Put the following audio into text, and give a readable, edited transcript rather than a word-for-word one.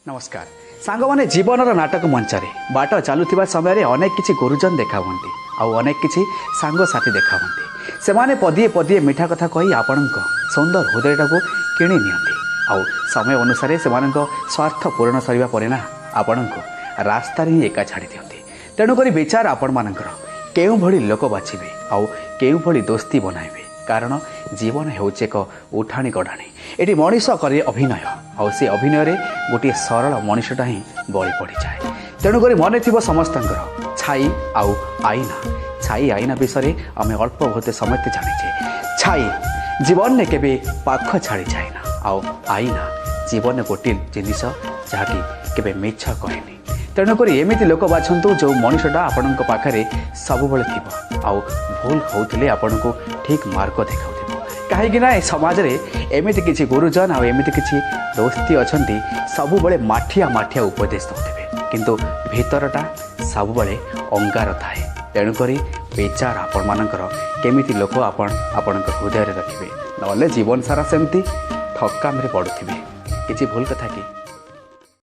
ନମସ୍କାର ସାଙ୍ଗମାନେ। ଜୀବନର ନାଟକ ମଞ୍ଚରେ ବାଟ ଚାଲୁଥିବା ସମୟରେ ଅନେକ କିଛି ଗୁରୁଜନ ଦେଖା ହୁଅନ୍ତି ଆଉ ଅନେକ କିଛି ସାଙ୍ଗସାଥି ଦେଖା ହୁଅନ୍ତି। ସେମାନେ ପଦିଏ ପଦିଏ ମିଠା କଥା କହି ଆପଣଙ୍କ ସୁନ୍ଦର ହୃଦୟଟାକୁ କିଣି ନିଅନ୍ତି ଆଉ ସମୟ ଅନୁସାରେ ସେମାନଙ୍କ ସ୍ୱାର୍ଥ ପୂରଣ ସରିବା ପରେ ନା ଆପଣଙ୍କୁ ରାସ୍ତାରେ ହିଁ ଏକା ଛାଡ଼ି ଦିଅନ୍ତି। ତେଣୁକରି ବିଚାର ଆପଣମାନଙ୍କର, କେଉଁଭଳି ଲୋକ ବାଛିବେ ଆଉ କେଉଁଭଳି ଦୋସ୍ତି ବନାଇବେ। କାରଣ ଜୀବନ ହେଉଛି ଏକ ଉଠାଣି ଗଢ଼ାଣି। ଏଠି ମଣିଷ କରେ ଅଭିନୟ ଆଉ ସେ ଅଭିନୟରେ ଗୋଟିଏ ସରଳ ମଣିଷଟା ହିଁ ବଳି ପଡ଼ିଯାଏ। ତେଣୁକରି ମନେ ଥିବ ସମସ୍ତଙ୍କର ଛାଇ ଆଉ ଆଇନା। ଛାଇ ଆଇନା ବିଷୟରେ ଆମେ ଅଳ୍ପ ବହୁତ ସମସ୍ତେ ଜାଣିଛେ। ଛାଇ ଜୀବନରେ କେବେ ପାଖ ଛାଡ଼ି ଯାଏ ନା ଆଉ ଆଇନା ଜୀବନ ଗୋଟିଏ ଜିନିଷ ଯାହାକି କେବେ ମିଛ କହେନି। ତେଣୁକରି ଏମିତି ଲୋକ ବାଛନ୍ତୁ ଯେଉଁ ମଣିଷଟା ଆପଣଙ୍କ ପାଖରେ ସବୁବେଳେ ଥିବ ଆଉ ଭୁଲ ହେଉଥିଲେ ଆପଣଙ୍କୁ ଠିକ୍ ମାର୍ଗ ଦେଖାଉଥିବ। କାହିଁକି ନା ଏ ସମାଜରେ ଏମିତି କିଛି ଗୁରୁଜନ ଆଉ ଏମିତି କିଛି ଦୋସ୍ତି ଅଛନ୍ତି, ସବୁବେଳେ ମାଠିଆ ମାଠିଆ ଉପଦେଶ ଦେଉଥିବେ, କିନ୍ତୁ ଭିତରଟା ସବୁବେଳେ ଅଙ୍ଗାର ଥାଏ। ତେଣୁକରି ବିଚାର ଆପଣମାନଙ୍କର, କେମିତି ଲୋକ ଆପଣ ଆପଣଙ୍କ ହୃଦୟରେ ରଖିବେ, ନହେଲେ ଜୀବନ ସାରା ସେମିତି ଠକାମିରେ ପଡ଼ୁଥିବେ। କିଛି ଭୁଲ କଥା କି?